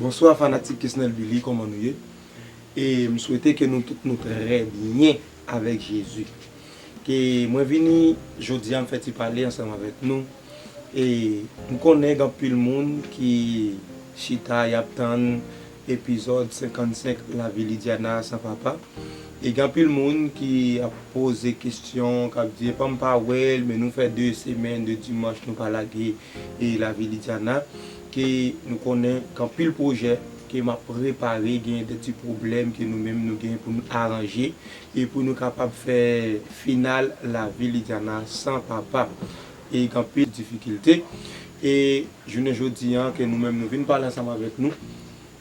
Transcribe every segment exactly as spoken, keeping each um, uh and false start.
Bonswa fanatik Kesnel Billy, kòman nou ye? E m swete ke nou tout nou trè byen avèk Jezi. Ke mwen vini jodi a, m fè ti pale ansanm avèk nou. E m konnen gen anpil moun ki chita, y ap tann epizòd senkannsenk Lavi Lidiana san papa. E gen anpil moun ki ap poze kesyon, k ap di, "Epa m pa wè l, men nou fè de semèn, de dimanch nou pa lage e Lavi Lidiana." Ke nou konnen gen anpil pwojè ke m ap prepare, gen de ti pwoblèm ke nou menm nou gen pou nou aranje e pou nou kapab fè final Lavi Lidiana san papa. E gen anpil difikilte. E jounen jodi a, ke nou menm nou vin pale ansanm avèk nou,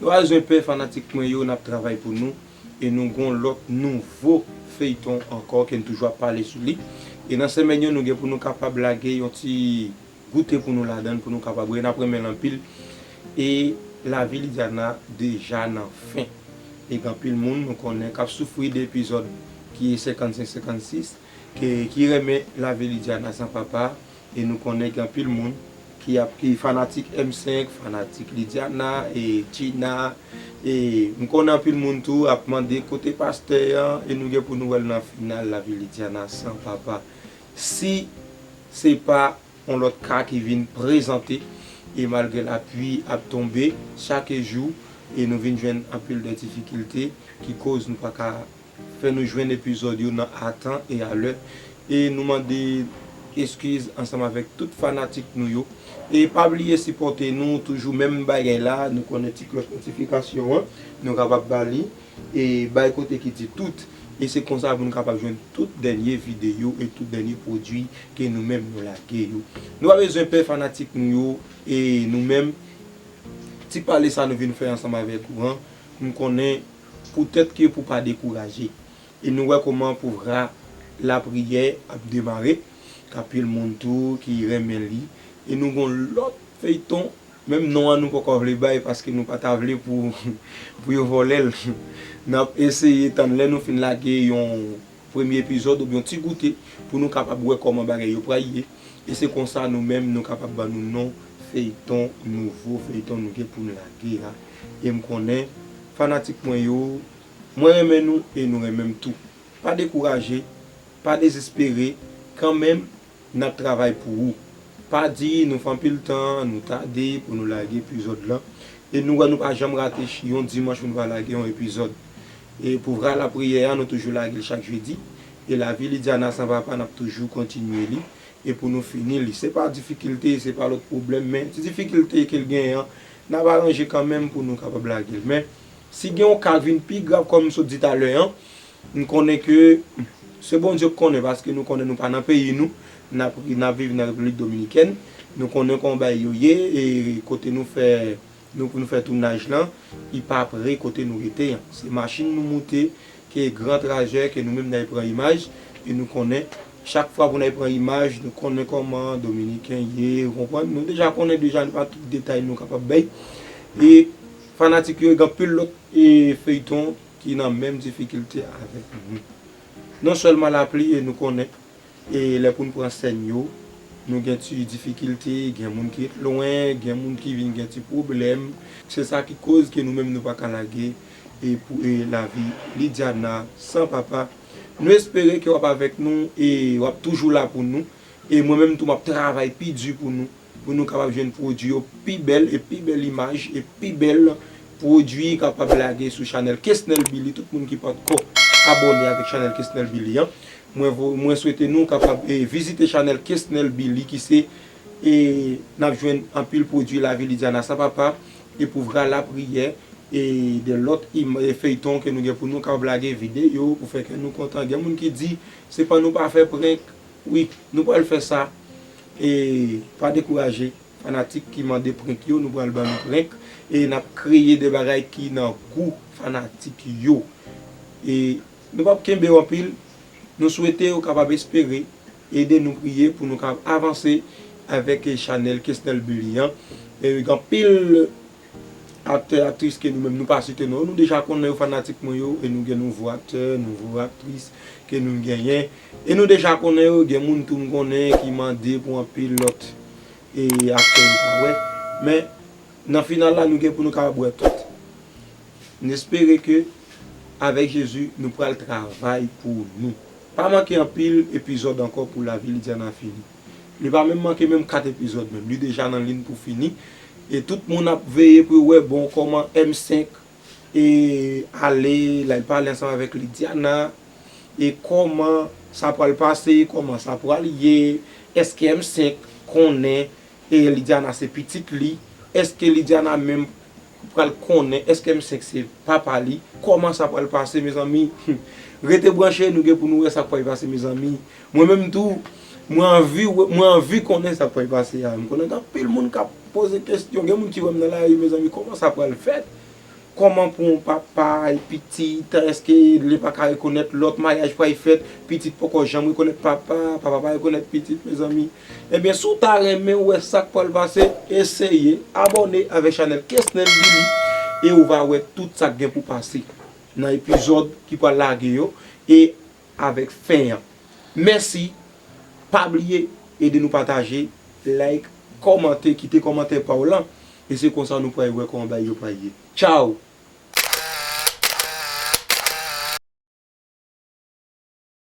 nou pa bezwen pè fanatik mwen yo, n ap travay pou nou. E nou gon lòt nouvo feyton ankò ke n toujou ap pale sou li. E nan semèn yo, nou gen pou nou kapab lage yon ti goute pou nou ladan l, pou nou kapab wè, n ap renmen l anpil. E Lavi Lidiana deja nan fen. E gen anpil moun nou konnen k ap soufri de epizòd ki senkannsenk, senkannsis, ke, ki renmen Lavi Lidiana san papa. E nou konnen gen anpil moun ki ap, ki fanatik M senk, fanatik Lidiana, e Gina. E m konnen anpil moun tou ap mande kote pastè an, e nou gen pou nou wè l nan final Lavi Lidiana san papa. Si se pa yon lòt ka ki vin prezante, e malgre lapli ap tonbe chak jou, e nou vin jwenn anpil de difikilte ki koz nou pa ka fè nou jwenn epizòd yo nan atan e alè. E nou mande eskiz ansanm avèk tout fanatik nou yo. E pa bliye sipòte nou toujou menm bagay la, nou konnen ti klòch notifikasyon an, nou kapab ba li, e bay kote ki di tout. E se konsa pou nou kapab jwenn tout dènye videyo e tout dènye pwodui ke nou menm nou lage yo. Nou pa bezwen pè fanatik nou yo, e nou menm, ti pale sa nou vin fè ansanm avèk ou an, m konnen poutèt ke pou pa dekouraje. E nou wè kòman pouvwa lapriyè ap demare. Gen anpil moun tou ki renmen li. E nou gon lòt feyton, menm non an nou poko vle bay paske nou pa ta vle pou, pou yo vòlè l. N ap eseye tann lè nou fin lage yon premye epizòd oubyen yon ti goute pou nou kapab wè kòman bagay yo pral ye. E se konsa nou menm nou kapab ban nou non feyton, nouvo feyton nou gen pou n lage a. E m konnen fanatik mwen yo, mwen renmen nou e nou renmen m tou. Pa dekouraje, pa dezespere, kanmenm n ap travay pou ou. Pa di nou fè anpil tan, nou tade pou nou lage epizòd lan. E nou wè nou pa janm rate ch-, yon dimanch pou nou pa lage yon epizòd. E pouvwa lapriyè a, nou toujou lage l chak jedi. E Lavi Lidiana san papa, n ap toujou kontinye li. E pou nou fini li. Se pa difikilte, se pa lòt pwoblèm, men ti difikilte ke l genyen an, n ap aranje kanmenm pou nou kapab lage l. Men, si gen yon ka k vin pi grav, kòm m sot di talè an, m konnen ke se Bondye k konnen, paske nou konnen nou pa nan peyi nou, n ap, n ap viv nan Repiblik Dominikèn, nou konnen kòman bagay yo ye, e kote nou fè, nou, pou nou fè tounaj lan, li pa pre kote nou rete an. Se machin nou moute, ke gran trajè, ke nou menm n al pran imaj, e nou konnen, chak fwa pou n al pran imaj, nou konnen kòman Dominiken ye, ou konprann? Nou deja konnen deja, nou pa tout detay nou kapab bay. E fanatik yo, gen anpil lòt, e feyton ki nan menm difikilte avèk nou. Non sèlman lapli, e nou konnen, e lè pou n pran sèn yo, nou gen ti difikilte, gen moun ki ret lwen, gen moun ki vin gen ti pwoblèm. Se sa ki koz ke nou menm nou pa ka lage, e pou, e Lavi Lidiana san papa. Nou espere ke w ap avèk nou e w ap toujou la pou nou. E mwen menm tou, m ap travay pi di pou nou, pou nou kapab jwenn pwodui yo pi bèl e pi bèl imaj e pi bèl pwodui kapab lage sou chanèl Kesnel Billy. Tout moun ki poko abòne avèk chanèl Kesnel Billy an, mwen vo-, mwen swete nou kapab, e, vizite chanèl Kesnel Billy ki se, e, n ap jwenn anpil pwodui Lavi Lidiana san papa, e pouvwa lapriyè, e de lòt im-, e feyton ke nou gen pou nou kapab lage videyo pou fè kè nou kontan. Gen moun ki di, "Se pa nou pa fè prank." Wi, nou pral fè sa. E pa dekouraje. Fanatik ki mande prank yo, nou pral ban nou prank. E n ap kreye de bagay ki nan gou fanatik yo. E nou p ap kenbe w anpil. Nou swete ou kapab espere, ede nou priye pou nou kapab avanse avèk chanèl Kesnel Billy an. E gen anpil aktè, aktris ke nou menm nou pa site non yo. Nou deja konnen yo fanatik mwen yo, e nou gen nouvo aktè, nouvo aktris ke nou genyen. E nou deja konnen yo, gen moun tou m konnen ki mande pou anpil lòt, e aktè yo pa wè. Men, nan final la, nou gen pou nou kapab wè tout. N espere ke avèk Jezi nou pral travay pou nou. Pa manke anpil epizòd ankò pou lavi Lidiana fini. Li pa menm manke menm kat epizòd menm. Li deja nan liy pou fini. E tout moun ap veye pou yo wè bon kòman M senk e ale, l al pale ansanm avèk Lidiana. E kòman sa pral pase, kòman sa pral ye, èske M senk konnen e Lidiana se pitit li, èske Lidiana menm pral konnen, èske M senk se papa li, kòman sa pral pase, mezanmi? Rete branche, nou gen pou nou wè sa k pral pase, mezanmi. Mwen menm tou, mwen anvi, mwen anvi konnen sa k pral pase a. M konnen gen anpil moun k ap poze kesyon, gen moun ki wè m nan lari, mezanmi, kòman sa pral fèt? Kòman pou yon papa e pitit, èske li pa ka rekonèt lòt, maryaj pral fèt, pitit poko janm rekonèt papa, papa pa rekonèt pitit, mezanmi? Ebyen, si w ta renmen wè sa k pral pase, eseye abòne avèk chanèl Kesnel Billy e ou va wè tout sa k gen pou pase nan epizòd ki pral lage yo e avèk fen an. Mèsi, pa bliye ede nou pataje, like, kòmante, kite kòmantè pa w lan. E se konsa nou pral wè kòman bagay yo pral ye. Tchaw!